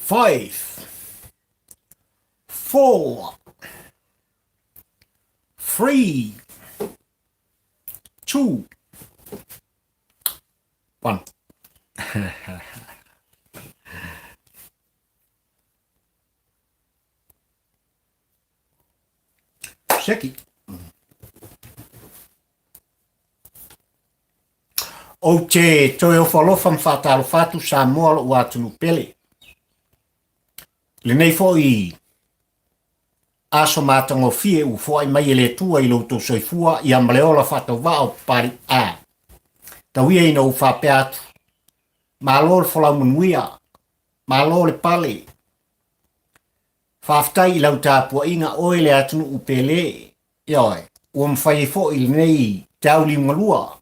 5, 4, 3, 2, 1. Seki. Ou te toe ofo alofa ma whātalofa atu Samoa lo'u atunuu pele. Lenei fo'i aso matagofie ua foai mai e le Atua i lo outou soifua ia ma le ola faatauvaa o Papali'i a. Tau ia ina ou faapea atu, malo le folau manuia, malo le pale. Faafetai i lau tapuaiga oe le atunuu pele, ioe, ua mafai ai foi lenei tauliugalua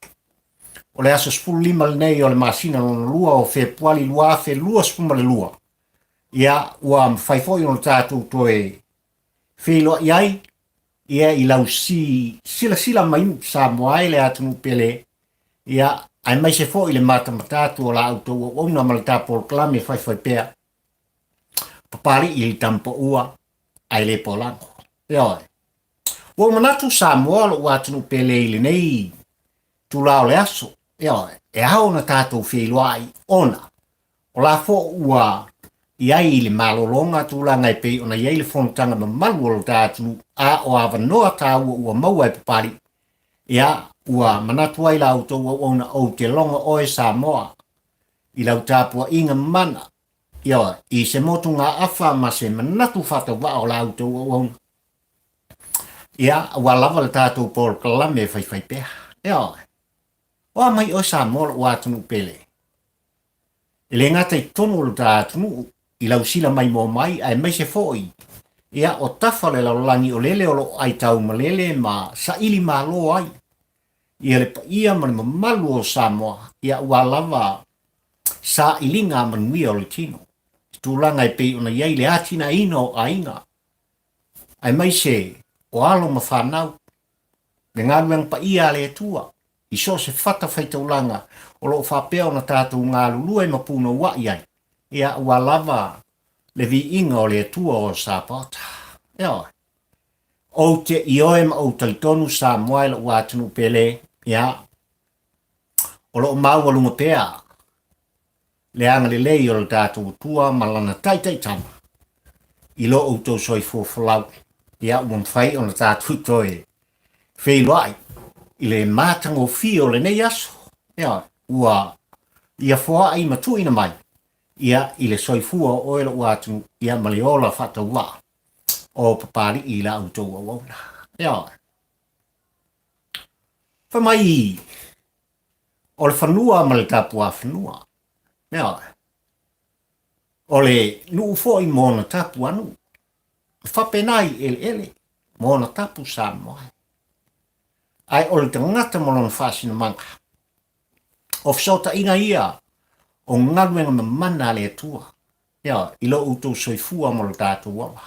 o le aso 15 lenei o le masina lona lua o Fepuali 2022. Ia, ua mafai foi ona tatou toe feiloai ai ia i lau si silasila mai Samoa ai le atunuu pele, ia, aemaise foi le matamata atu o la outou auauna ma le ta polokalame faifai pea. Papalii i le tamapaua ae le polago. Ioe. Ua ou manatu Samoa lo'u atunuu pele i lenei tula o le aso, ioe, e ao ona tatou feiloai ona o la fo'u ua i ai i le malologa tulaga e pei ona i ai le fonotaga mamalu o lo ta atunuu, a o avanoa taua ua maua e Papalii, ia, ua manatu ai la outou auauna ou te logo oe Samoa i lau tapuaiga mana, ioe, i se motugaafa ma se manatu faatauvaa o la outou auauna. Ia, ua lava le tatou polokalame e faifai pea. Ioe. O a mai oe Samoa lo'u atunuu pele? E le gata i totonu o lo ta atunuu i lau sila maimoa mai, aemaise foi, ia, o tafa o le lalolagi o lele o lo'o aitau malele ma saili malo ai ia le paia ma le mamalu o Samoa, ia ua lava sailiga manuia o le tino, i tulaga e pei ona i ai le atinaeina o aiga, aemaise o alo ma fanau, le galuega paia a le Atua i so o se fatafaitaulaga o lo o faapea ona tatou galulue ma punouai ai, ia ua lava le viiga o le Atua o Sapaota. Ioe. Ou te ioe ma ou talitonu Samoa e lo'u atunuu pele, ia, o lo o maualuga pea le agalelei o le tatou Atua ma lana taitaitama i lo outou soifua folau, ia ua mafai ona tatou toe feiloai i le matagofie o lenei aso, ia, ua ia foai ma tuuina mai ia i le soifua o oe lo'u atunuu, ia ma le ola faatauvaa o Papalii i la outou auauna. Ioe. Fai mai o le fanua ma le tapuafanua. Ioe. O le nuu foi mo ona tapuanuu. E faapena i eleele mo ona tapu Samoa. Ae o le tagata ma lona faasinomaga. O fesootaiga ia o galuega mamana a le Atua. Ioe, i lo outou soifua ma lo tatou ola,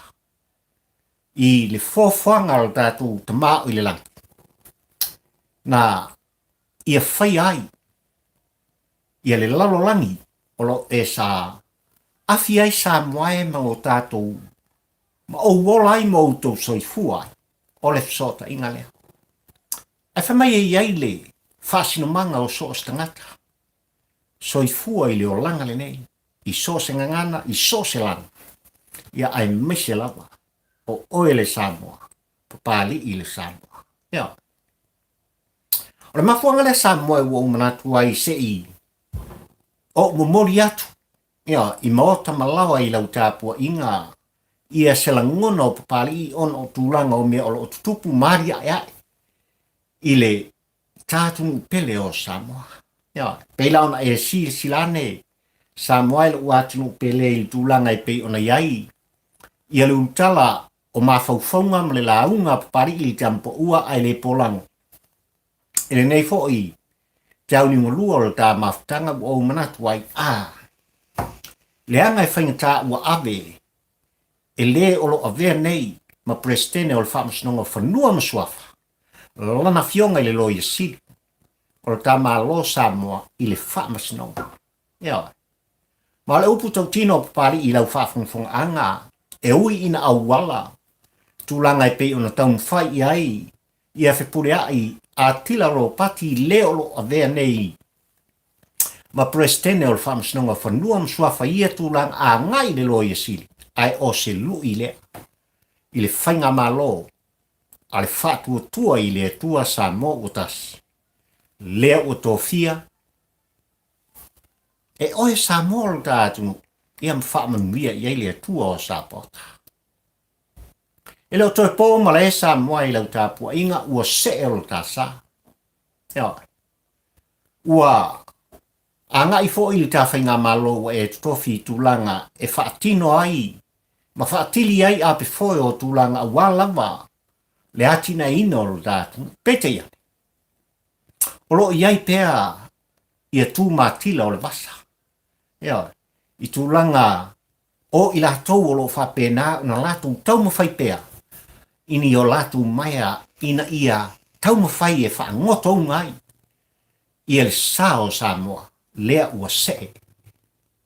i le foafoaga o lo tatou Tama o i le lagi, na ia faia ai ia le lalolagi o lo e sa afi ai Samoa e ma o tatou ma ou ola ai ma outou soifua ai, o le fesootaiga lea. Ae fai mai e i ai le faasinomaga o so o se tagata, soifua i le olaga lenei, i so o se gagana, i so o se lana, ia aemaise lava o oe le Samoa, Papalii le Samoa. Ia. O le mafuaaga lea Samoa ua ou manatu ai se i ou momoli atu ia, i maota ma laoa i lau tapuaiga ia se lagona o Papalii ona o tulaga o mea o lo o tutupu ma aliaeae i le ta atunuu pele o Samoa. Ia, pei la ona e silasila ane Samoa e lo'u atunuu pele i le tulaga e pei ona i ai ia le ulutala o mafaufauga ma le lauga a Papalii i le Tamapaua ae le polago. I lenei foi te auniugalua o le ta mafutaga ua ou manatu ai, a, leaga e faigata ua ave e le o lo avea nei ma Peresetene o le Faamasinoga o Fanua ma Suafa lana afioga i le Loia Sili o le ta Malo Samoa i le Faamasinoga. Ioe. Ma o le upu tautino o Papalii i lau faafogafogaaga, e ui ina auala tulaga e pei ona taumafai i ai ia fepuleai Atila Ropati le o lo o avea nei ma Peresetene o le Faamasinoga o Fanua ma Suafa i ia tulaga agai i le Loia Sili, ae o se lui lea i le faigamalo a le Faatuatua i le Atua Samoa ua tasi, lea ua tofia e oe Samoa lo ta atunuu, ia ma faamanuia i ai le Atua o Sapaota. E le o toe po malae Samoa i lau tapuaiga ua see o lo ta sa. Ioe. Ua agai foi le ta faigamalo ua e totofi i tulaga e faatino ai ma faatili ai apefoe o tulaga aua lava le atinaeina o lo ta atunuu. Peitai ane, o lo o i ai pea ia tu matila o le vasa. Ioe, i tulaga o i latou o lo o faapena ona latou taumafai pea i ni o latou maea ina ia taumafai e faagotouga ai ia le sa o Samoa lea ua see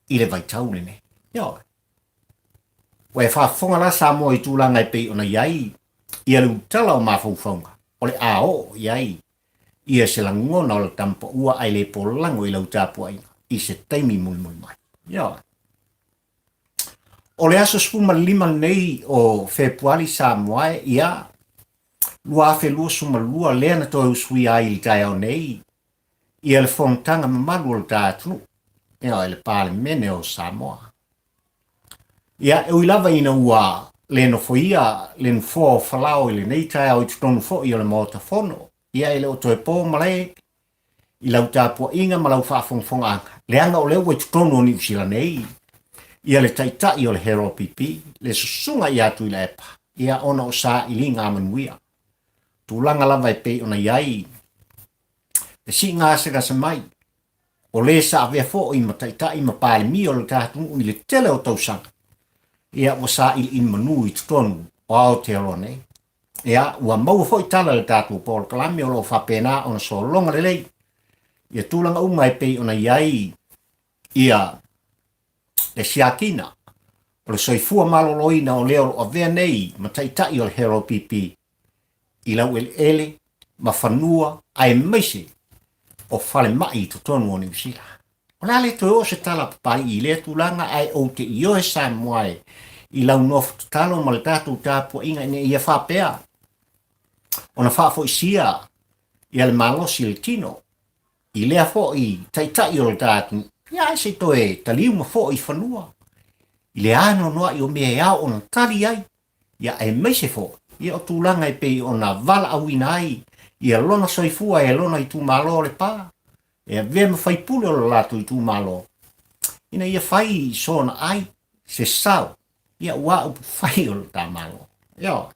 i le vaitau lenei. Ioe. Ua e faafofoga la Samoa i tulaga e pei ona i ai ia le utala o mafaufauga o le a oo i ai ia se lagona o le tamapaua ae le polago i lau tapuaiga i se taimi mulimuli mai. Ioe. O le aso 15 lenei o Fepuari Samoa e, ia, 2022 lea na toe usuia ai i le taeao nei ia le fonotaga mamalu o le ta atunuu, ioe, le Palemene o Samoa. Ia, e ui lava ina ua le nofoia le nofoa o Falao i lenei taeao i totonu foi o le Maota Fono, ia e le o toe po malae i lau tapuaiga ma lau faafogafogaaga, leaga o lea ua i totonu o Niu Sila nei ia le taitai o le HRPP, le Susuga ia Tuilaepa, ia ona o sailiga a manuia. Tulaga lava e pei ona i ai le siiga gasegase mai o le sa avea foi ma taitai ma Palemia o le ta atunuu i le tele o tausaga, ia ua sailiili manu i totonu o Aotearoa nei. Ia, ua maua foi tala i le tatou polokalame o lo o faapena ona sologa lelei ia tulaga uma e pei ona i ai ia le siakina o le soifua maloloina o le o lo o avea nei ma taitai o le HRPP i laueleele ma fanua aemaise o falemai i totonu o Niu Sila. O le a le toe oo se tala papalii i lea tulaga ae ou te ioe Samoa e i lau nofo tatalo ma le tatou tapuaiga ina ia faapea ona faafoisia ia le malosi o le tino i lea foi taitai o le ta atunuu, ia ae se i toe taliu ma foi i fanua i le anoanoai o mea e ao ona tali ai ia aemaise foi ia o tulaga e pei ona valaauina ai ia lona soifua e lona itumalo o Lepa, e avea ma faipule o lo latou itumalo, ina ia fai i sona ai se sao ia aua upufai o lo ta Malo. Ioe.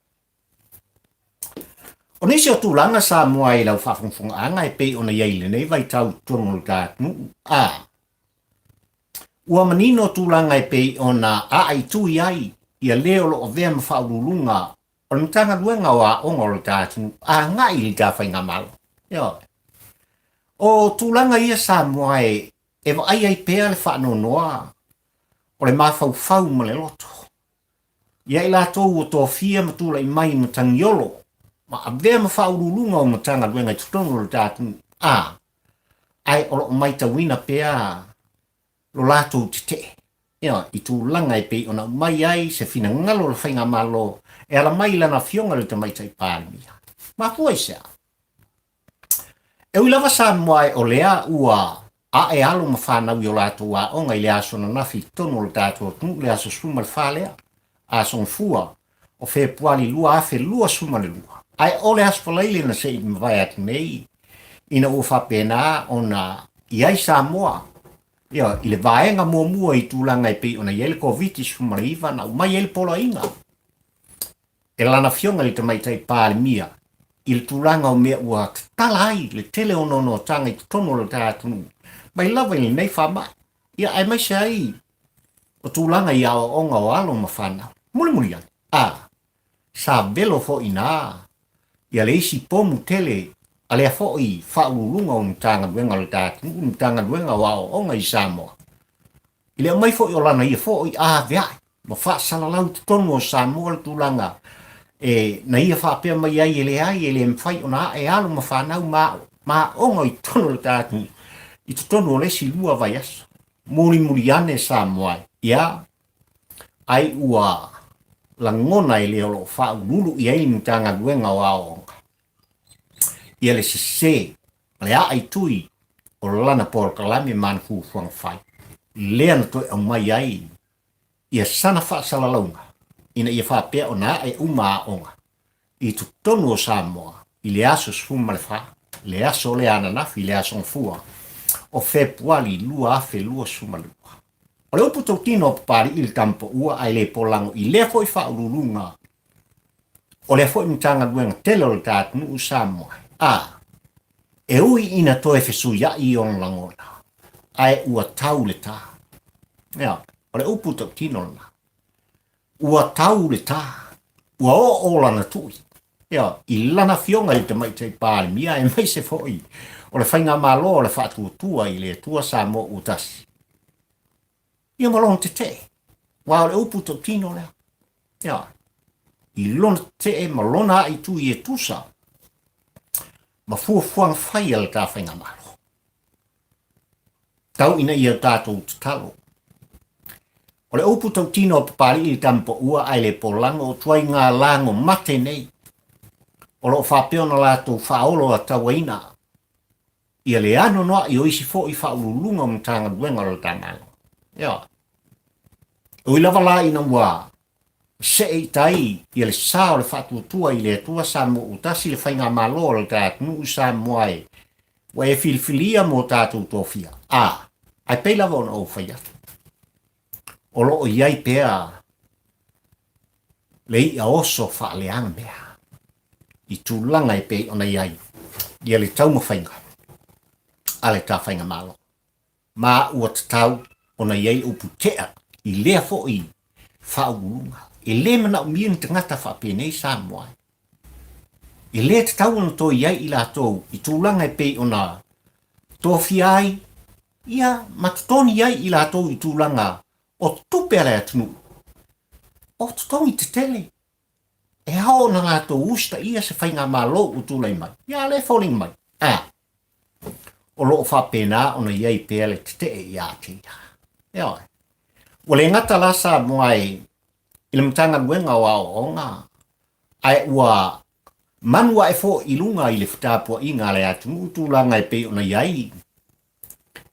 O nisi o tulaga Samoa i lau faafogafogaaga e pei ona i ai i lenei vaitau i totonu o le ta atunuu, a Ua manino tulaga e pei ona aaitui ai ia le o lo o avea ma faauluuluga o le Matagaluega o Aoga o le ta atunuu agai i le ta faigamalo. Ioe. O tulaga ia Samoa e e vaai ai pea le faanoanoa o le mafaufau ma le loto ia i latou ua tofia ma tulai mai matagiolo ma avea ma faauluuluga o Matagaluega i totonu o le ta atunuu, a ae o lo o maitauina pea lo latou tetee i tulaga e pei ona aumai ai se finagalo o le faigamalo e ala mai i lana Afioga i le Tamaitai Palemia. Mafua i se a? E ui lava Samoa e o lea ua ae alo ma fanau i o latou aoga i le aso ananafi i totonu o le tatou atunuu i le aso 14 lea, Aso Gafua o Fepuari 2022, ae o le Aso Faraile na se i mavae atu nei, ina ua faapena ona i ai Samoa ia, i le vaega muamua i tulaga e pei ona i ai le Koviti-19 na aumai ai le poloaiga e lana Afioga i le Tamaitai Palemia i le tulaga o mea ua tatala ai le tele o noanoataga i totonu o le ta atunuu mai lava i lenei faamai, ia aemaise ai o tulaga i aoaoga o alo ma fanau. Mulimuli ane, a, sa velo foi ina ia le isi pomu tele a lea foi faauluuluga o Matagaluega o le ta atunuu, le Matagaluega o Aoaoga i Samoa. I le aumai foi o lana ia foi aveae ma faasalalau i totonu o Samoa le tulaga e na ia faapea mai ai e leai e le mafai ona ae alo ma fanau ma aoga i totonu o le ta atunuu i totonu o le isi 2 vaiaso. Mulimuli ane Samoa e, ia, ai ua lagona e le o lo o faauluulu i ai le Matagaluega o Aoaoga ia le sese ma le aaitui o lana polokalame ma ana fuafuaga fai, lea na toe aumai ai ia sana faasalalauga ina ia faapea ona ae uma aoga i totonu o Samoa i le aso 14, le aso lea ananafi, le aso Gafua o Fepuali 2022. O le upu tautino a Papalii i le Tamapaua ae le polago i lea foi faauluuluga o lea foi Matagaluega tele o le ta atunuu Samoa, a e ui ina toe fesuia'i i ona lagona, ae ua tau le ta. Ea, o le upu tautino lena. Ua tau le ta, ua oo lana tui, ea, i lana afioga i le Tamaitai Palemia aemaise foi o le Faigamalo o le Faatuatua i le Atua Samoa ua tasi. Ia ma lona tetee, aua o le upu tautino lea. Ea, i lona tetee ma lona aaitui e tusa ma fuafuaga fai a le ta Faigamalo. Tau ina ia tatou tatalo. O le upu tautino a Papalii i le Tamapaua ae le polago o tuaiga lago mate nei o lo o faapea ona latou faaolo atauaina ia le anoanoai o isi foi faauluuluga o Matagaluega o le ta Malo. Ioe. E ui lava la ina ua see i tai ia le sa o le faatuatua i le Atua Samoa ua tasi le faigamalo a le ta atunuu Samoa e ua e filifilia mo tatou tofia, a, ae pei lava ona ou fai atu, o lo o i ai pea le i'a oso faaleaga mea i tulaga e pei ona i ai ia le taumafaiga a le ta faigamalo. Ma ua tatau ona i ai upu tea i lea foi faauluuluga. E le manaomia ni tagata faapenei Samoa e. E le tatau ona toe i ai i latou i tulaga e pei ona tofia ai, ia, ma totogi ai i latou i tulaga o tupe a le atunuu, o totogi tetele. E ao ona latou usitaia se faigamalo ua tulai mai, ia a lea e foliga mai, a o lo o faapena ona i ai pea le tetee ia te ia. Ioe. Ua le gata la Samoa e i le Matagaluega o Aoaoga, ae ua manu ae foi i luga i le fetapuaiga a le atunuu tulaga e pei ona i ai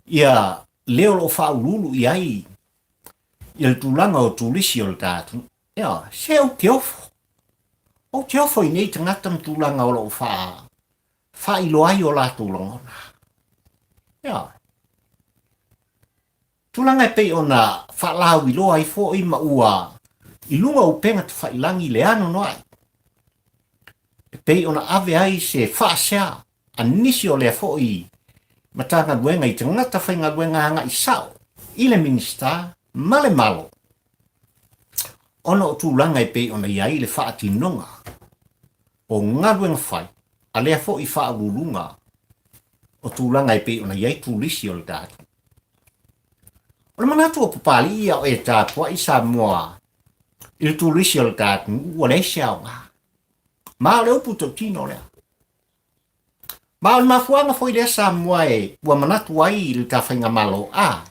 ia le o lo o faauluulu i ai ia le tulaga o turisi o le ta atunuu. Ioe, se ou te ofo. Ou te ofo i nei tagata ma tulaga o lo o faa, faailoa ai o latou lagona. Ioe. Tulaga e pei ona faalauiloa ai foi ma ua i luga o upega tafailangi le anoanoai e pei ona ave ai se faasea a nisi o lea foi Matagaluega i tagata faigaluega agai sao i le Minisita ma le Malo ona o tulaga e pei ona i ai le faatinoga o galuega fai a lea foi faauluuluga o tulaga e pei ona i ai turisi o le tatou. O le manatu o Papalii ia o e tapuai Samoa i le turisi o le tatou ua leai se aoga. Ma o le upu tautino lea. Ma o le mafuaaga foi lea Samoa e ua manatu ai i le ta faigamalo, a,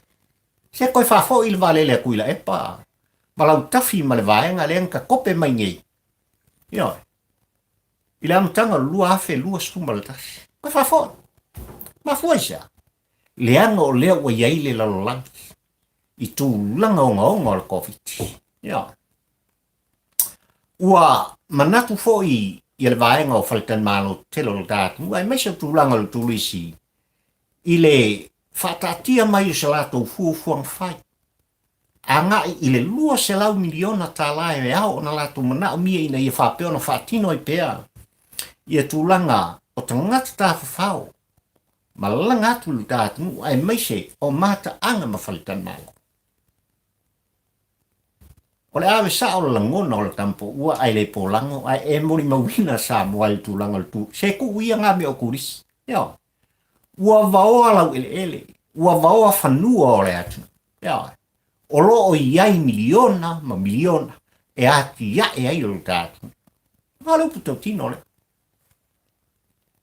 se toe faafoi le vaalele a Tuilaepa ma Lautafi ma le vaega lea na takope mai nei, ioe, i le amataga o le 2021. Toe faafoi. Mafua i se a? Leaga o lea ua i ai le lalolagi i tulaga ogaoga o le Koviti. Ioe. Ua manatu foi ia le vaega o faletalimalo tetele o le ta atunuu aemaise o tulaga o le turisi i le faataatia mai o se latou fuafuaga fai agai i le $200 miliona tala e ao ona latou manaomia ina ia faapea ona faatino ai pea ia tulaga o tagata tafafao malaga atu i le ta atunuu aemaise o mataaga ma faletalimalo. O le ave sao le lagona o le tamapoua ae le polago ae e molimauina Samoa i le tulaga o le tu se tuu ia ngā mea o turisi. Ioe. Ua vaoa laueleele, ua vaoa fanua o le atunuu. Ioe. O lo o i ai miliona ma miliona e atiae ai lo ta atunuu. A o le upu tautino lea.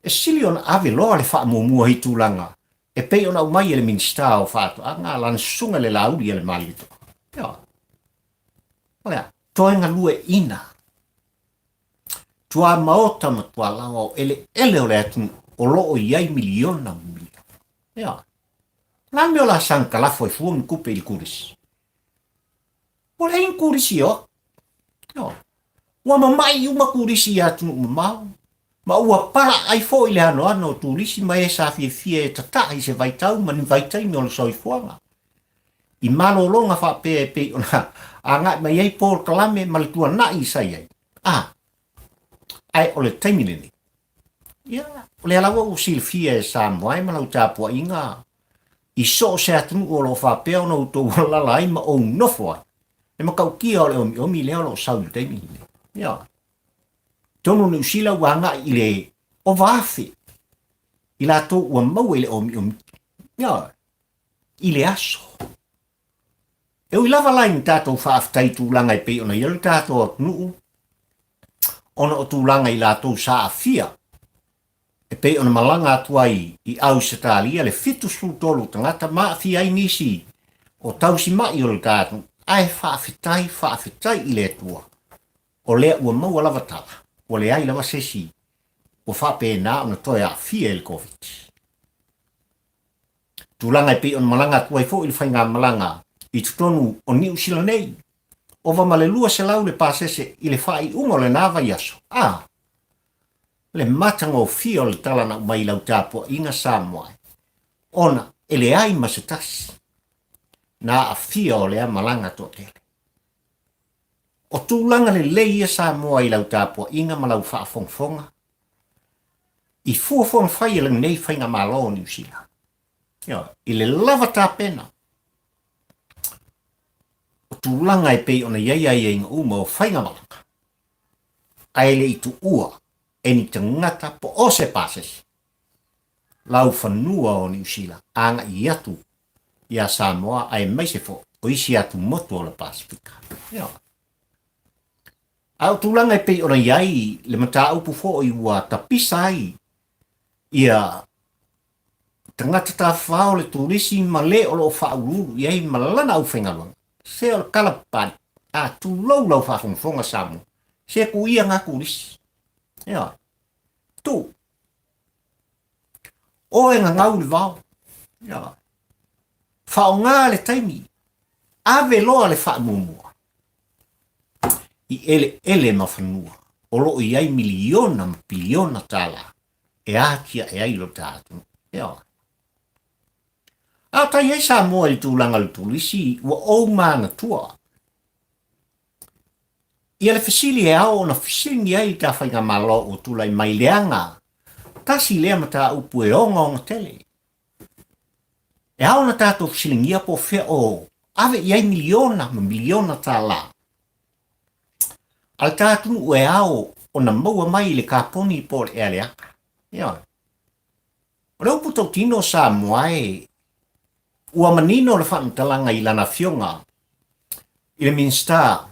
E sili ona ave loa le faamuamua i tulaga e pei ona aumai e le Minisita o Faatoaga lana susuga i le Laauli a le Malietoa. Ioe. O le a? Toe galueaiina tuamaota ma tualaoa o eleele o le atunuu o lo o i ai miliona ma miliona. Ioe. O le a le mea o le a saga kalafo ai fua ni tupe i le turisi? Ua leai ni turisi e o atu. Ioe. Ua mama'i uma turisi i atunuu mamao, ma ua palaai foi le anoano o turisi ma e sa fiafia e tata'i i se vaitau ma ni vaitaimi o le soifuaga. I malologa faapea e pei ona agai mai ai polokalame ma le tuana'i sa i ai. A, ae o le taimi lenei, ia, o lea lava ua silafia e Samoa e ma lau tapuaiga i so o se atunuu o lo o faapea ona outou alaala ai ma ou nofo ai, le matautia o le omiomi lea o lo o sau i le taimi lenei. Ioe. Totonu o Niu Sila ua agai i le ova afe i latou ua maua i le omiomi. Ioe. I le aso. E ui lava la i ni tatou faafetai i tulaga e pei ona i ai lo tatou atunuu, ona o tulaga i latou sa aafia e pei ona malaga atu ai i Ausetalia le 73 tagata ma aafia ai nisi o tausima'i o le ta atunuu, ae faafetai, faafetai i le Atua, o lea ua maua lava tala, ua leai lava se isi ua faapena ona toe aafia i le Koviti. Tulaga e pei ona malaga atu ai foi le faigamalaga i totonu o Niu Sila nei, ova ma le 200 le pasese i le faaiuga o lena vaiaso, a le matagofie o le tala na aumai i lau tapuaiga Samoa ona e leai ma se tasi na aafia o lea malaga toatele. O tulaga lelei ia Samoa i lau tapuaiga ma lau faafogafoga i fuafuaga fai e lenei faigamalo o Niu Sila. Ioe, i le lava tapena o tulaga e pei ona i ai aiaiga uma o faigamalaga, ae le i tuua e ni tagata po o se pasese laufanua o Niu Sila agai atu iā Samoa aemaise foi o isi atumotu o le Pasefika. Ioe. A o tulaga e pei ona i ai le mataupu foi ua tapisa ai ia tagata tafafao le turisi ma le o lo o faauluulu i ai ma lana aufaigaluega, se o le tala papali, a tulou lau faafogafoga Samoa, se tuu ia ngā turisi. Ioe. Tuu. Oe gagau le vao. Ioe. Faaaoga le taimi. Ave loa le faamuamua i eleele ma fanua o lo o i ai miliona ma piliona tālā e atiae ai lo ta atunuu. Ioe. A tai ai Samoa i le tulaga o le turisi, ua ou manatua ia le fesili e ao ona fesiligia ai le ta faigamalo ua tulai mai leaga tasi lea mataupu e ogaoga tele. E ao ona tatou fesiligia po o fea o ave i ai miliona ma miliona tālā a le ta atunuu e ao ona maua mai i le kaponi po o le ea leaga. Ioe. O le upu tautino o Samoa e ua manino le faamatalaga i lana afioga i le Minisita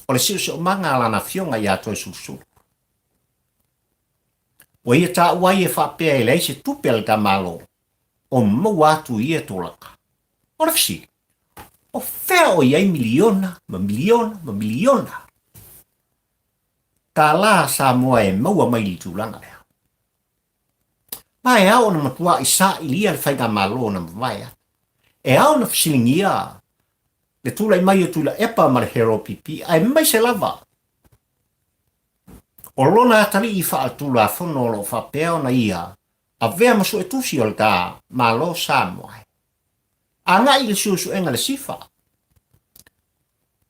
o le Siosiomaga a lana afioga ia Toesulusulu. Ua ia taua ai e faapea e leai se tupe a le ta Malo o maua atu i ia tulaga. O le fesili, o fea o i ai miliona ma miliona ma miliona tālā a Samoa e maua mai i le tulaga lea? Ma e ao ona matuaʻi sailia le faigamalo na mavae atu. E ao ona fesiligia le tulai mai o Tuilaepa ma le Heropipi aemaise lava o lona atalii faaletulafono o lo o faapea ona ia avea ma suetusi o le ta Malo Samoa. Agai i le suesuega le SIFA.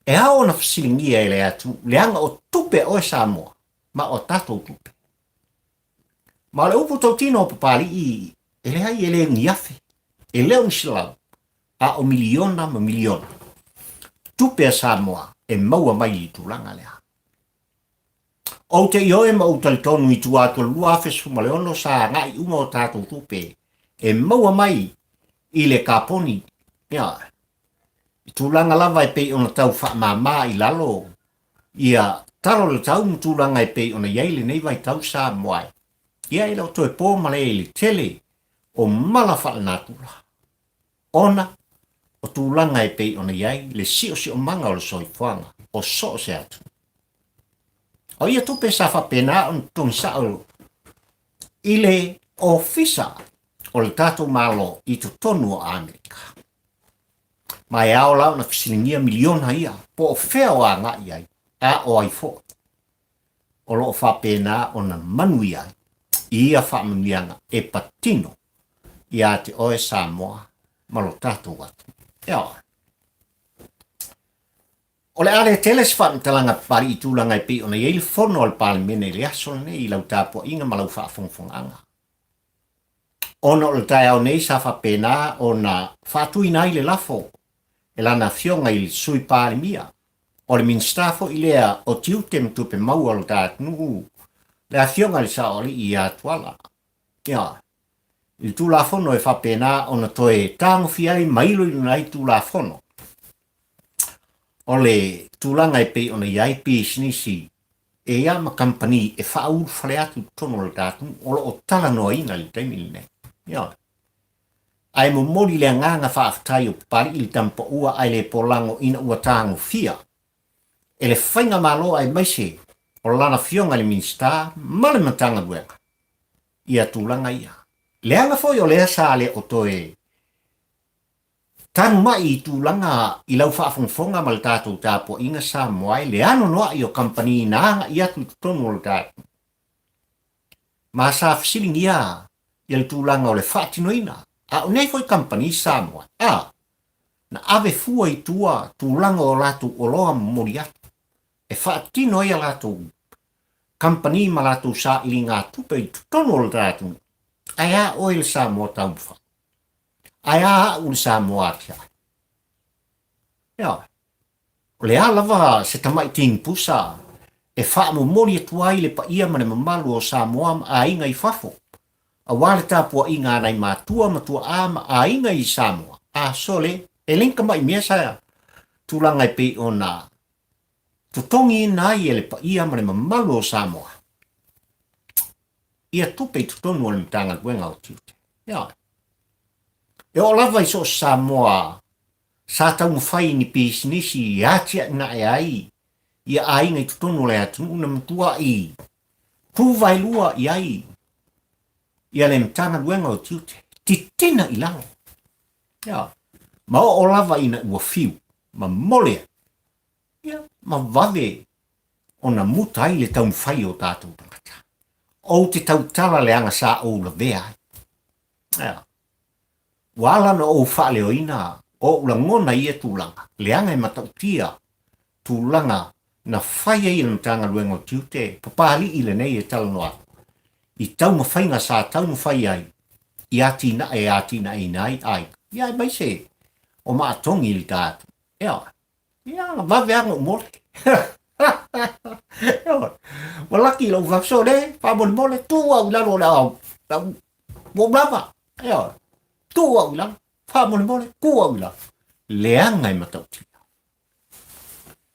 E ao ona fesiligia e le atunuu leaga o tupe a oe Samoa ma o tatou tupe. Ma o le upu tautino o Papalii, e leai e le ni afe, e le o ni selau, a o miliona ma miliona tupe a Samoa e maua mai i le tulaga lea. Ou te ioe ma ou talitonu i tua atu o le 2016 sa agai uma o tatou tupe e maua mai i le kaponi. Ia. I tulaga lava e pei ona tau faamama i lalo ia tala o le tau ma tulaga e pei ona i ai lenei vaitau Samoa e, ia e le o toe po ma le i le tele o mala faalenatura ona o tulaga e pei ona i ai le siosiomaga o le soifuaga o so o se atunuu. O ia tupe sa faapena ona totogi sao i le ofisa o le tatou Malo i totonu o Amerika. Ma e ao la ona fesiligia miliona ia po o fea o agai ai, a o ai foi o lo o faapena ona manuia ai i ia faamanuiaga e patino iā te oe Samoa ma lo tatou atunuu. Ioe. O le a le tele se faamatalaga papalii i tulaga e pei ona i ai le fono a le Palemene i le aso lenei i lau tapuaiga ma lau faafogafogaaga. Ona o le taeao nei sa faapena ona faatuina ai le lafo e lana afioga i le Sui Palemia, o le Minisita foi lea o Tiute ma Tupe Maua o lo ta atunuu, le afioga i le Saoalii ia Tuala. Ia, i le Tulafono e faapena ona toe tagofia ai ma iloiloina ai Tulafono o le tulaga e pei ona i ai pisinisi e ia ma kamupani e faaulufale atu i totonu o le ta atunuu o lo o talanoaina i le taimi lenei. Ioe. Ae momoli le agaga faafetai o Papalii i le tamapaua ae le polago ina ua tagofia e le Faigamalo aemaise o lana Afioga i le Minisita ma le Matagaluega ia tulaga ia. Leaga foi o lea sa le o toe Tanu mai i tulaga i lau faafogafoga ma le tatou tapuaiga Samoa e le anoanoai o kamupani na agai atu i totonu o le tatou ma sa fesiligia ia le tulaga o le faatinoina a o nei foi kamupani Samoa a na ave fua i tua tulaga o latou oloa momoli atu e faatino ai a latou kamupani ma latou sailiga tupe i totonu o le tatou ae a oe le Samoa taumafai. Ae a au le Samoa atiae? Ioe. O le a lava se tamai tinipusa e faamomoli atu ai le paia ma le mamalu o Samoa ma aiga i fafo, aua le tapuaiga a nai matua ma tuaa ma aiga i Samoa, a sole, e le ni tamai mea sa tulaga e pei ona totogiina ai e le paia ma le mamalu o Samoa ia tupe i totonu o le Matagaluega o Tiute. Ioe. E oo lava i so o se Samoa sa taumafai i ni pisinisi i atiaenae ai ia aiga i totonu o le atunuu na matuai tuvaelua i ai ia le Matagaluega o Tiute, titina i lalo. Ioe. Ma oo lava ina ua fiu ma mole ai, ia, ma vave ona muta ai le taumafai o tatou tagata. Ou te tautala leaga sa ou lavea ai. Ea. Ua ala ona ou faaleoina ou lagona i ia tulaga, leaga e matautia tulaga na fai ai e le Matagaluega o Tiute, Papalii lenei e talanoa atu, i taumafaiga sa taumafai ai i atinae e atinaeina ai aiga, ia aemaise o maatogi i le ta atu. Ea. Ia, na vave lava ona ou mole. Ua laki lou vave, sole, faamolemole, tuu au i lalo o le ao, ua ou lava. Ioe, tuu au i lalo, faamolemole, tuu au i lalo. Leaga e matautia.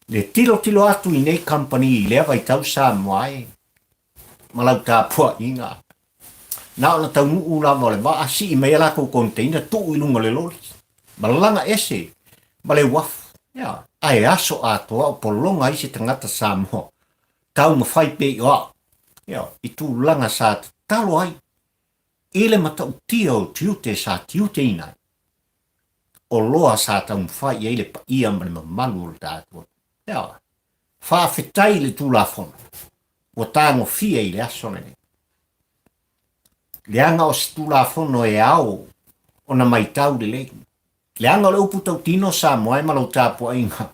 Le tilotilo atu i nei kamupani i lea vaitau Samoa e, ma lau tapuaiga. Na ona taunuu lava o le vaa, sii mai a latou container, tuu i luga o le loli, ma laga ese ma le uafu. Ia, ae aso atoa o pologa ai se tagata Samoa, taumafai pei o au, ia, i tulaga sa tatalo ai i le matautia o tiute sa tiuteina ai, oloa sa taumafai i ai le paia ma le mamalu o le tatou atunuu. Ia, faafetai i le Tulafono ua tagofia i le aso lenei. Leaga o se Tulafono e ao ona matau lelei. Leaga o le upu tautino Samoa e ma lau tapuaiga,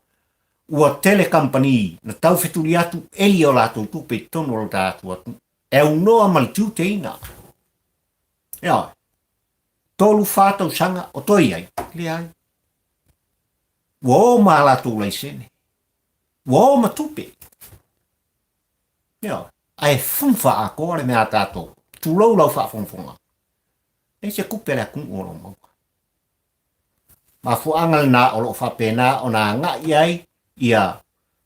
ua tele kamupani na taufetuli atu eli o latou tupe i totonu o lo tatou atunuu e aunoa ma le tiuteina. Ioe. 3, 4 tausaga o toe i ai? Leai. Ua o ma a latou laisene. Ua o ma tupe. Ioe. Ae fufa atoa le mea a tatou. Tulou lau faafogafoga. Leai se tupe a le atunuu o lo o maua. Mafuaaga lena o lo o faapena ona agai ai ia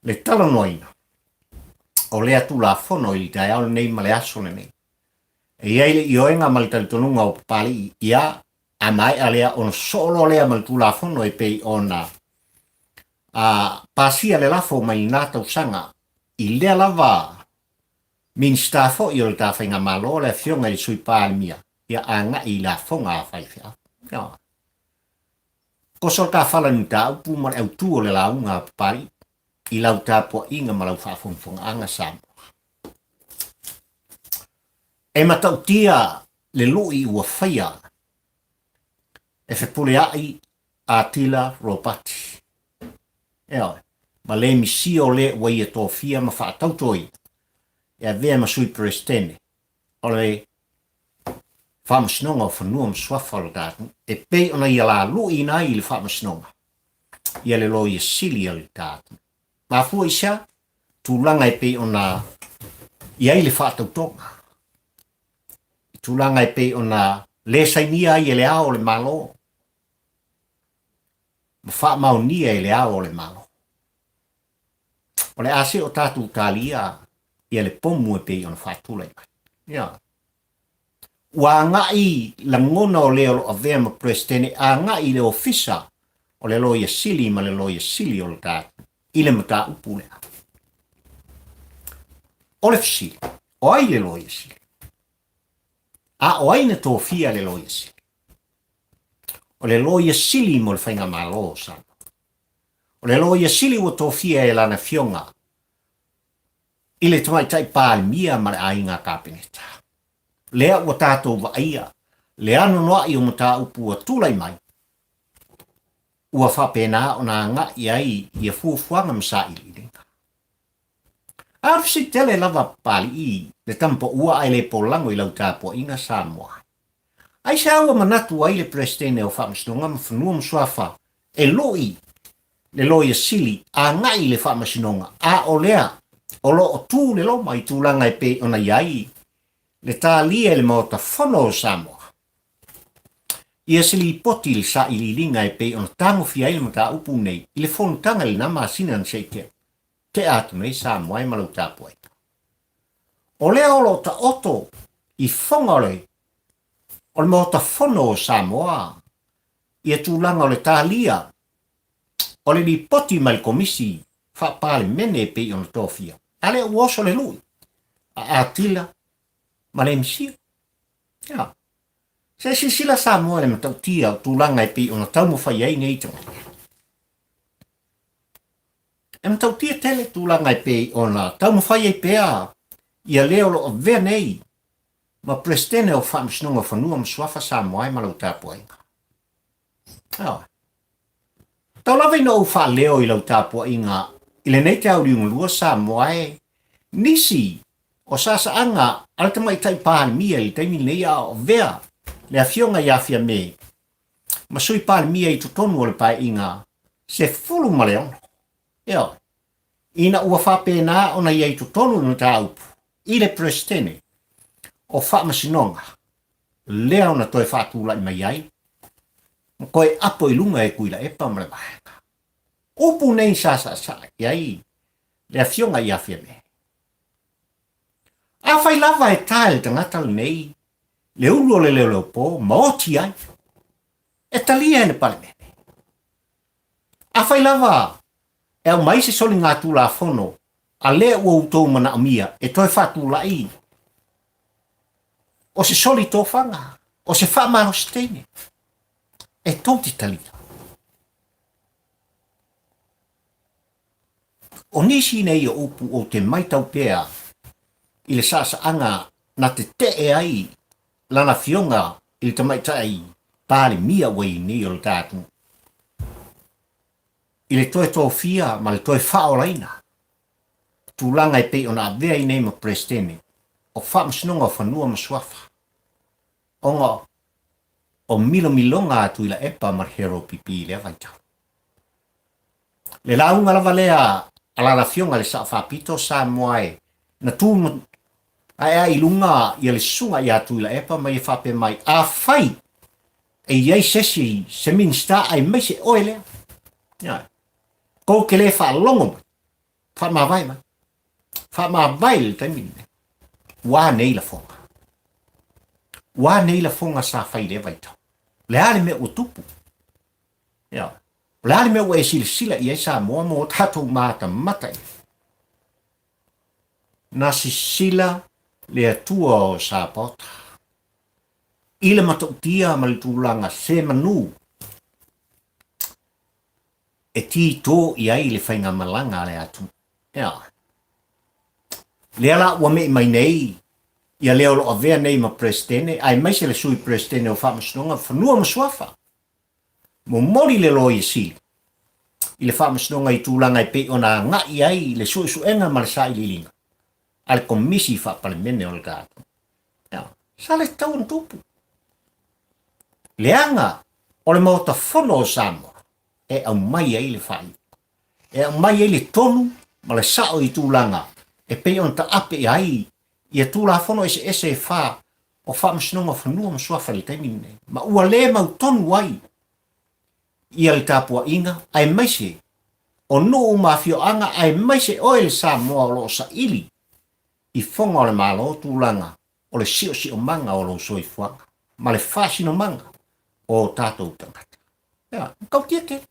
le talanoaina o lea Tulafono i le taeao lenei ma le aso lenei. E i ai le ioega ma le talitonuga o Papalii ia a maea lea ona sosoo loa lea ma le Tulafono e pei ona a pasia le lafo mai lena tausaga i lea lava Minisita foi o le ta Faigamalo le Afioga i le Sui Palemia ia agai i lafoga a faifeau. Ioe. Koso le tafala i le mataupu ma le autu o le lauga a Papalii i lau tapuaiga ma lau faafogafogaaga Samoa. E matautia le lui ua faia e fepuleai Atila Ropati. Ioe, ma le misia o le ua ia tofia ma faatautoina e avea ma Sui Peresetene o le Faamasinoga o Fanua ma Suafa o le ta atunuu, e pei ona ia laluiina ai i le Faamasinoga ia le Loia Sili a le ta atunuu. Mafua i sea? Tulaga e pei ona i ai le faatautoga, i tulaga e pei ona le sainia ai e le Ao o le Malo ma faamaonia e le Ao o le Malo. O le a se o tatou talia ia le pomu e pei ona faatulai mai. Ia. Ua agai lagona o le o lo avea ma Peresetene agai i le Ofisa o le Loia Sili ma le Loia Sili o le tatou i le mataupu lea. O le fesili, o ai le Loia Sili? A o ai na tofia le Loia Sili? O le Loia Sili mo le Faigamalo o Samoa. O le Loia Sili ua tofia e lana Afioga i le Tamaitai Palemia ma le Aiga Kapeneta. Lea ua tatou vaaia le anoanoai o mataupu ua tulai mai, ua faapena ona agai ai ia fuafuaga ma sailiiliga. A o le fesili tele lava Papalii le tama paua ae le polago i lau tapuaiga Samoa. Aisea ua manatu ai le Peresetene o Faamasinoga ma Fanua ma Suafa e lui le Loia Sili agai i le Faamasinoga, a o lea o lo o tu le loma i tulaga e pei ona i ai le talia e le Maota Fono o Samoa ia se lipoti i le sailiiliga e pei ona tagofia ai le mataupu nei i le fonotaga i lena masina na se i tea atu nei Samoa e ma lau tapuaiga. O lea o lo o taoto i foga o le o le Maota Fono o Samoa ia tulaga o le talia o le lipoti mai le Komisi Faa-Palemene e pei ona tofia, a lea ua oso le lui a Atila ma le Misia. Ia. Se silasila Samoa i le matautia o tulaga e pei ona taumafai ai nei tagata. E matautia tele tulaga e pei ona taumafai ai pea ia le o lo o avea nei ma Peresetene o Faamasinoga o Fanua ma Suafa Samoa e ma lau tapuaiga. Ioe. Tau lava ina ou faaleo i lau tapuaiga i lenei taauliugalua Samoa e nisi o saasaaga a le tamaitai Palemia i le taimi lenei a o avea le Afioga ia Fiame ma Sui Palemia i totonu o le Paeaiga 16. Ioe. Ina ua faapena ona i ai totonu le mataupu i le Peresetene o Faamasinoga lea ona toe faatulai mai ai ma toe apo i luga e Tuilaepa ma le vaega. Upu nei sa saasaa i ai le Afioga ia Fiame. Afai lava e ta e le tagata lenei le ulu o le leoleopo ma oti ai, e talia e le Palemene. Afai lava e aumai se soligatulafono a lea ua outou manaomia e toe faatulai o se soli tofaga, o se faamalosi teine, e tou te talia. O nisi nei o upu ou te maitau pea i le saasaaga na tetee ai lana afioga i le tamaitai Palemia ua i nei o le ta atunuu i le toe tofia ma le toe faaolaina tulaga e pei ona avea ai nei ma Peresetene o Faamasinoga o Fanua ma Suafa ona o milomiloga a Tuilaepa ma le HRPP i lea vaitau. Le lauga lava lea a lana afioga i le Sao Faapito Samoa e na tu ae ai i luga ia le susuga ia Tuilaepa ma ia faapea mai, Afai! E i ai se isi, se Minisita aemaise oe lea. Ioe. Tou te le faalogo mai, faamavae mai. Faamavae i le taimi lenei. Ua a nei lafoga? Ua a nei lafoga sa fai i lea vaitau? O le a le mea ua tupu? Ioe. O le a le mea ua e silasila i ai Samoa ma o tatou matamata i ai? Na sisila le Atua o Sapaota i le matautia ma le tulaga se manu e tito i ai le faigamalaga a le atunuu. Ea. Lea la ua me'i mai nei ia lea o lo o avea nei ma Peresetene aemaise le Sui Peresetene o Faamasinoga Fanua ma Suafa. Momoli le Loia Sili i le Faamasinoga i tulaga e pei ona agai ai le suesuega ma le sailiiliga a le Komisi Faa-Palemene o le tatou. Ea, sa le tatau ona tupu. Leaga o le Maota Fono o Samoa e aumai ai le faaiuga, e aumai ai le tonu ma le sao i tulaga e pei ona taape ai ia Tulafono eseese e fa o Faamasinoga o Fanua ma Suafa i le taimi lenei, ma ua le mautonu ai ia le tapuaiga aemaise o nuu ma afioaga aemaise oe le Samoa o lo o saili i foga o le Malo tulaga o le siosiomaga o lou soifuaga ma le faasinomaga o o tatou tagata. Ia, matautia tele.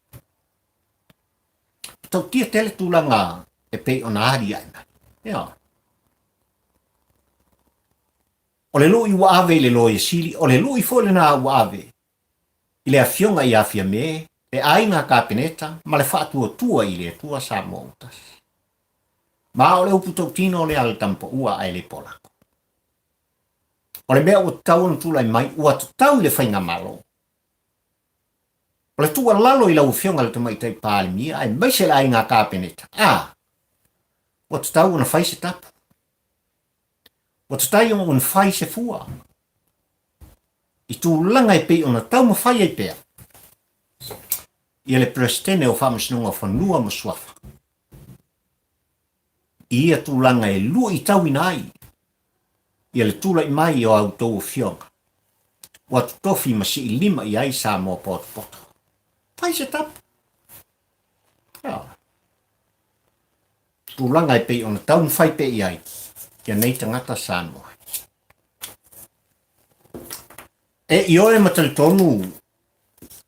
Matautia tele tulaga e pei ona aliae mai. Ia. O le lui ua ave i le Loia Sili, o le lui foi lena ua ave i le Afioga ia Fiame, le aiga Kapeneta ma le faatuatua i le Atua Samoa ua tasi. Ma o le upu tautino lea a le tamapaua ae le polako. O le mea ua tatau ona tulai mai, ua tatau i le Faigamalo. O le tuualalo i lau Afioga i le Tamaitai Palemia aemaise le aiga Kapeneta, a, ua tatau ona fai se tapu. Ua tatau ona fai se fua i tulaga e pei ona taumafai ai pea ia le Peresetene o Faamasinoga o Fanua ma Suafa i ia tulaga e luitauina ai ia le tulai mai o a outou afioga ua totofi ma siilima i ai Samoa potopoto. Fai se tapu. Tulaga e pei ona taumafai pea i ai ia nei tagata Samoa. E ioe ma talitonu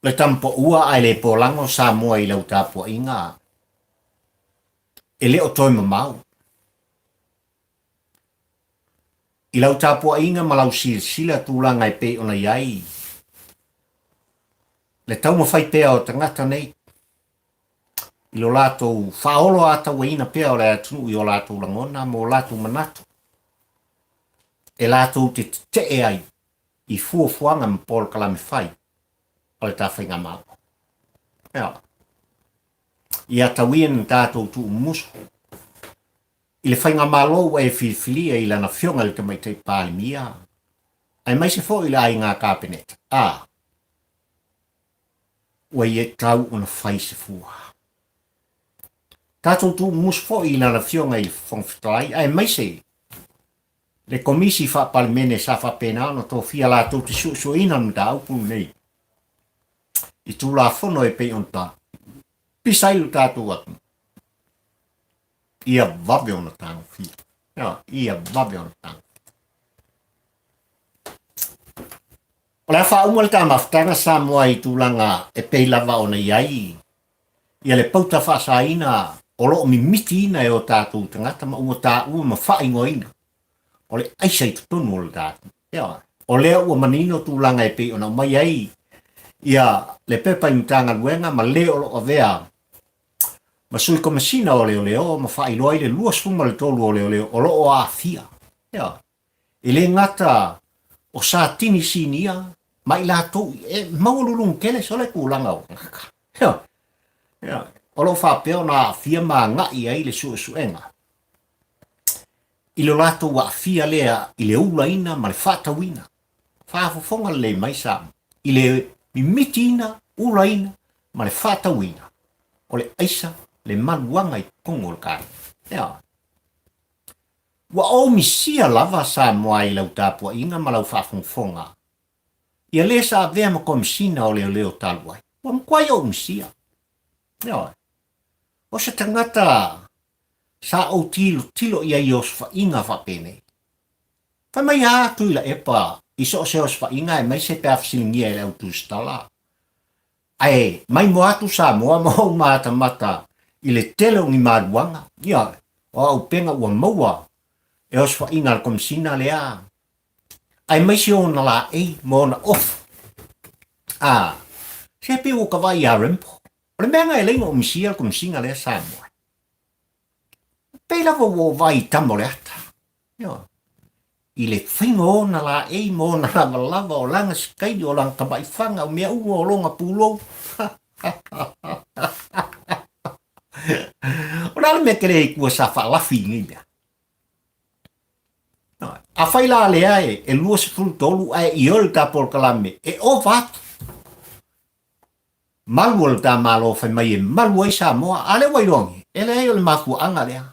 le tamapaua ae le polago Samoa i lau tapuaiga e le o toe mamao. I lau tapuaiga ma lau silasila tulaga e pei ona i ai le taumafai pea o tagata nei i lo latou faaolo atauaina pea o le atunuu i o latou lagona ma o latou manatu e latou te tetee ai i fuafuaga ma polokalame fai a le ta faigamalo. Ea. Ia tau ia na tatou tuumusu i le faigamalo ua e filifilia i lana Afioga i le Tamaitai Palemia, aemaise foi i le aiga Kapeneta, a ua ia tau ona fai se fua. Tatou tuumusu foi i lana Afioga i le Fofoga Fetalai, aemaise le Komisi Faa-Palemene sa faapena ona tofia latou te suesueina le mataupu lenei i Tulafono e pei ona pisa ai lo tatou atunuu. Ia vave ona tagofia. Ia vave ona tagofia. O le a faauma le ta mafutaga Samoa i tulaga e pei lava ona i ai ia le pauta faasaina o lo o mimitiina e o tatou tagata ma ua taua ma faaigoaina o le aisa i totonu o le tatou. Ioe. O lea ua manino tulaga e pei ona aumai ai ia le pepa i Matagaluega ma le o lo o avea ma Sui Komesina o Leoleo ma faailoa ai le 23 o leoleo o lo o aafia. Ioe. E le gata o Satini Sinia ma i latou e maualuluga tele sole tulaga o tagata. Ioe. Ioe. O lo o faapea ona aafia ma agai ai le suesuega i lo latou aafia lea i le ulaina ma le faatauina. Faafofoga lelei mai Samoa i le mimitiina, ulaina ma le faatauina o le aisa le maluaga i totonu o le kāinga. Ioe. Ua ou misia lava Samoa i lau tapuaiga ma lau faafogafoga. Ia le sa avea ma Komesina o Leoleo talu ai. Ua matuai ou misia. Ioe. O se tagata sa ou tilotilo i ai i osofaiga faapenei. Fai mai a Tuilaepa i so o se osofaiga aemaise pe a fesiligia e le au tusitala. Ae maimoa atu Samoa ma ou matamata i le tele o ni maluaga, ioe, o auupega ua maua e osofaiga a le Komesina lea, aemaise ona laei ma ona ofu. A, se pei ua ka vaai ia Rainbow. O le mea lena e alai ona ou misia le Komesina lea Samoa. Pei lava ua ou vaai i tama o le ata. Ioe. I le faiga o ona laei ma ona lavalava, o lana sikaili, o lana tamaifaga, o mea uma o lona pulou. O le a le mea tele i tua sa faalafi i nei mea? Afai la lea e 23 ae ioe le ta polokalame, e ova atu. Malu o le ta Malo fai mai e malu ai Samoa, a lea ua iloa nei, e leai o le mafuaaga lea.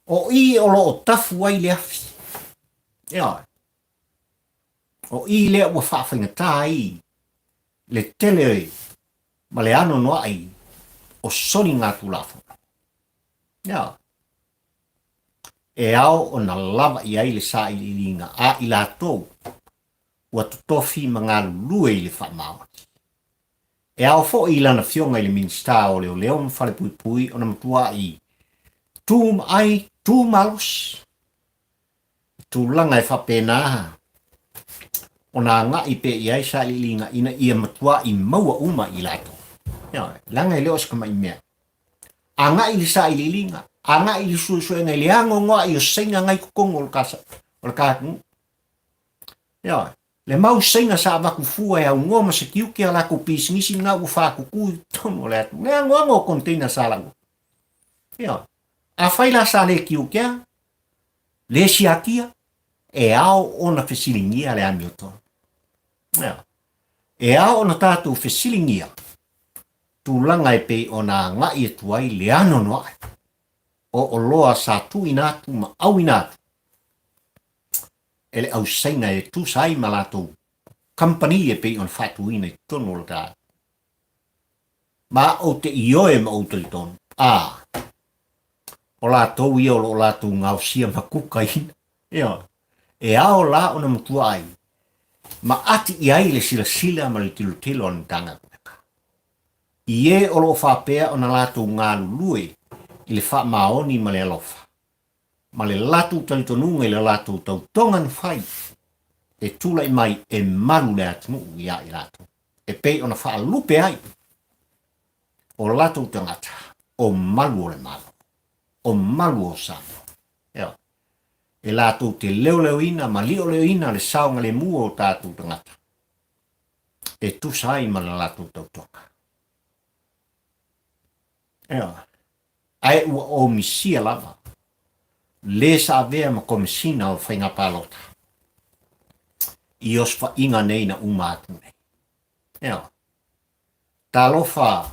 O i o lo o tafu ai le afi. Ioe. O i lea ua faafaigata ai le tele ma le anoanoai o soligatulafono. Ioe. E ao ona lava i ai le sailiiliga a i latou ua totofi ma galulue i le faamaoni. E ao foi i lana Afioga i le Minisita o Leoleo ma Falepuipui ona matuai tu ma ai tu malosi i tulaga e faapena ona agai pea i ai sailiiliga ina ia matuai maua uma i latou. Ioe, leaga e le o se tamai mea. Agai i le sailiiliga, agai i le suesuega i le anoanoai o saina na i totonu o le ta atunuu. Ioe. Le mau saina sa avatu fua e aunoa ma se tiute a latou pisinisi lena ua faatutu i totonu o le atunuu. Le anoano o container sa lau. Ioe. Afai la sa le tiutea, le siakia, e ao ona fesiligia le amiotonu. Ioe. E ao ona tatou fesiligia tulaga e pei ona agai atu ai le anoanoai o oloa sa tuuina atu ma auina atu e le au Saina e tusa ai ma latou kamupani e pei ona faatuina i totonu o le ta Ma ou te ioe ma ou talitonu, a, o latou ia o lo o latou gaosia ma kukaina, ioe, e ao la ona matua ai ma ati i ai le silasila ma le tilotilo a le Matagaluega i e o lo o faapea ona latou galulue i le faamaoni ma le alofa. ma le latou talitonuga i le latou tautoga na fai e tulai mai e malu le atunuu iā i latou, e pei ona faalupe ai o latou tagata o malu o le Malo, o malu o Samoa. Ioe. E latou te leoleoina ma lioleoina le saogalemu o tatou tagata e tusa ai ma le latou tautoga. Ioe. Ae ua ou misia lava le sa avea ma Komesina o Faiga Palota i osofaiga nei na uma atu nei. Ioe. Talofa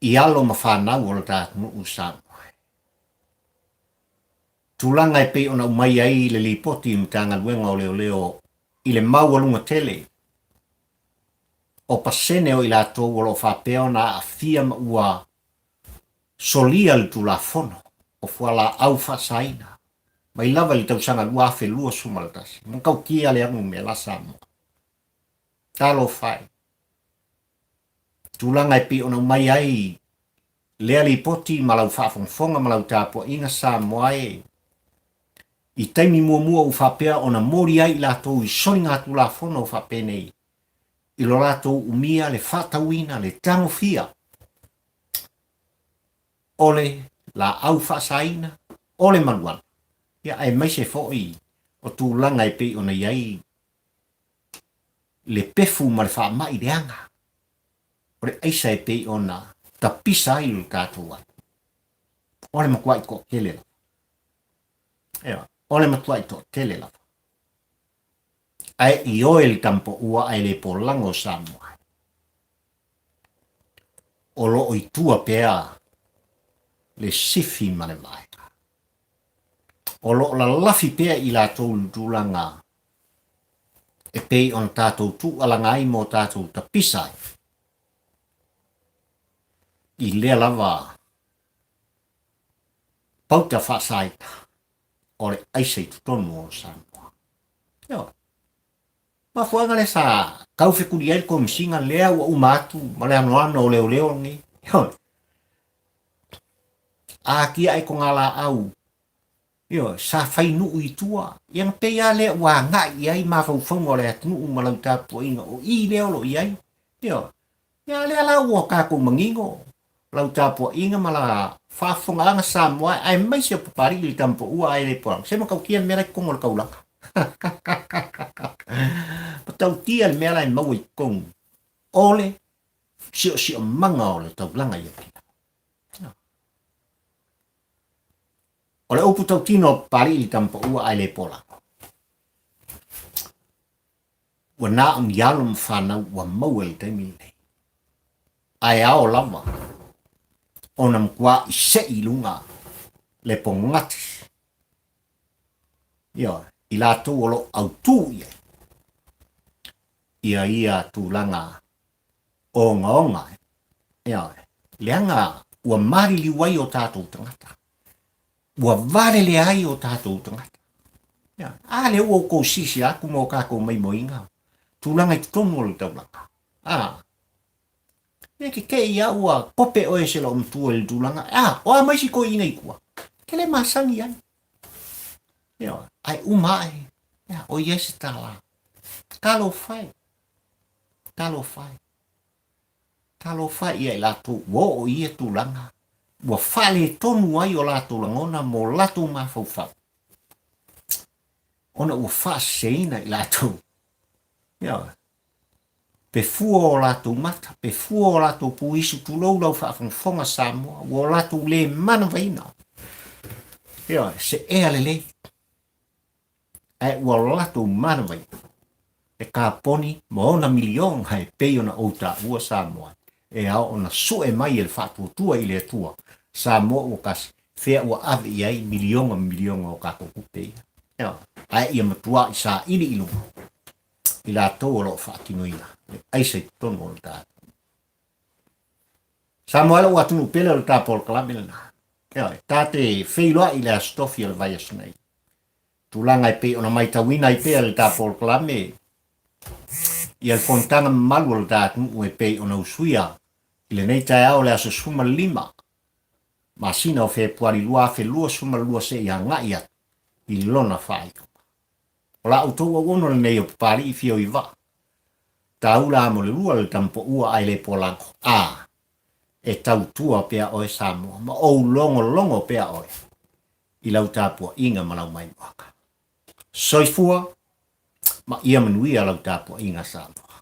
i alo ma fanau o lo ta atunuu Samoa. Tulaga e pei ona aumai ai le lipoti i Matagaluega o Leoleo i le maualuga tele o pasene o i latou o lo o faapea ona aafia ma ua solia le Tulafono o Fualaau Faasaina mai lava i le tausaga 2021. Matautia le alu mea la Samoa. Talofa e! Tulaga e pei ona aumai ai lea lipoti ma lau faafogafoga ma lau tapuaiga Samoa e, i taimi muamua ua faapea ona moli ai i latou i soligatulafono faapenei i lo latou umia le faatauina le tagofia o le laau faasaina o le maluana, ia aemaise foi o tulaga e pei ona i ai le pefu ma le faamai leaga o le aisa e pei ona tapisa ai lo tatou atunuu. O le matuai toatele lava. Ioe, o le matuai toatele lava. Ae ioe le tampoua ae le polago Samoa. O lo o i tua pea le sifi ma le vaega. O lo o lalafi pea i latou le tulaga E pei ona tatou tuualaga ai ma o tatou tapisa ai i lea lava pauta faasaina o le aisa i totonu o Samoa. Ioe. Mafuaaga lea sa tau fekuli ai le Komesina lea ua uma atu ma le anoano o leoleo lenei. Ioe. A tiae togalaau, ioe, sa fai nuu i tua, ia na pei lava lea ua agai i ai mafaufauga o le atunuu ma lau tapuaiga o i lea o lo o i ai. Ioe. Ia a lea la ua tatou manino lau tapuaiga ma la faafofogaaga Samoa aemaise o Papalii i le Tamapaua ae le poaga se matautia le mea la i totonu o le taulaga. Matautia le mea la e maua i totonu o le siosiomaga o le taulaga i Apia. O le upu tautino o Papalii i le Tamapaua ae le polago. Ua na o ni alo ma fanau ua maua i le taimi lenei. Ae ao lava ona matua'i se'i i luga le pogati, ioe, i latou o lo o autū i ai ia ia tulaga ogaoga, ioe, leaga ua maliliu ai o tatou tagata. Ua valelea ai o tatou tagata. Ia, a lea ua outou silasila atu ma o tatou maimoiga, tulaga i totonu o le taulaga. A, e te tei lava ua kope oe e se loomatua i le tulaga, a, o a mai si toeaina i tua, e te le masani ai. Ioe, ae uma ae, ia, o i ai se tala. Talofa e, talofa e. Talofa ia i latou ua oo i ia tulaga, ua faaletonu ai o latou lagona ma o latou mafaufau, ona ua faaseseina i latou. Ioe. Pe fua o latou mata, pe fua o latou puisu, tulou lau faafogafoga Samoa, ua o latou le manavaina. Ioe, se ea lelei. ae ua latou manavaina le kaponi ma ona miliona e pei ona ou taua Samoa e ao ona sue mai e le faatuatua i le Atua Samoa ua tasi fea ua ave i ai miliona ma miliona o tatou tupe ia ioe ae ia matuai saili i luga i latou o lo o faatinoina le aisa i totonu o le tatou Samoa e lou atunuu pele o le ta polokalame lena. Ioe, ta te feiloai i le Aso Tofi o le vaiaso nei. Tulaga e pei ona maitauina ai pea le ta polokalame ia le fonotaga mamalu o le ta atunuu e pei ona usuia i lenei taeao o le aso 15 masina o Fepuari 2022 seia agai atu i lona faaiuga. O la outou auauna lenei o Papalii Fio i Vaa. Taula a mo le lua le tamapaua ae le polago. A! E tautua pea oe Samoa ma ou logologo pea oe i lau tapuaiga ma lau maimoaga. Soifua ma ia manuia lau tapuaiga Samoa.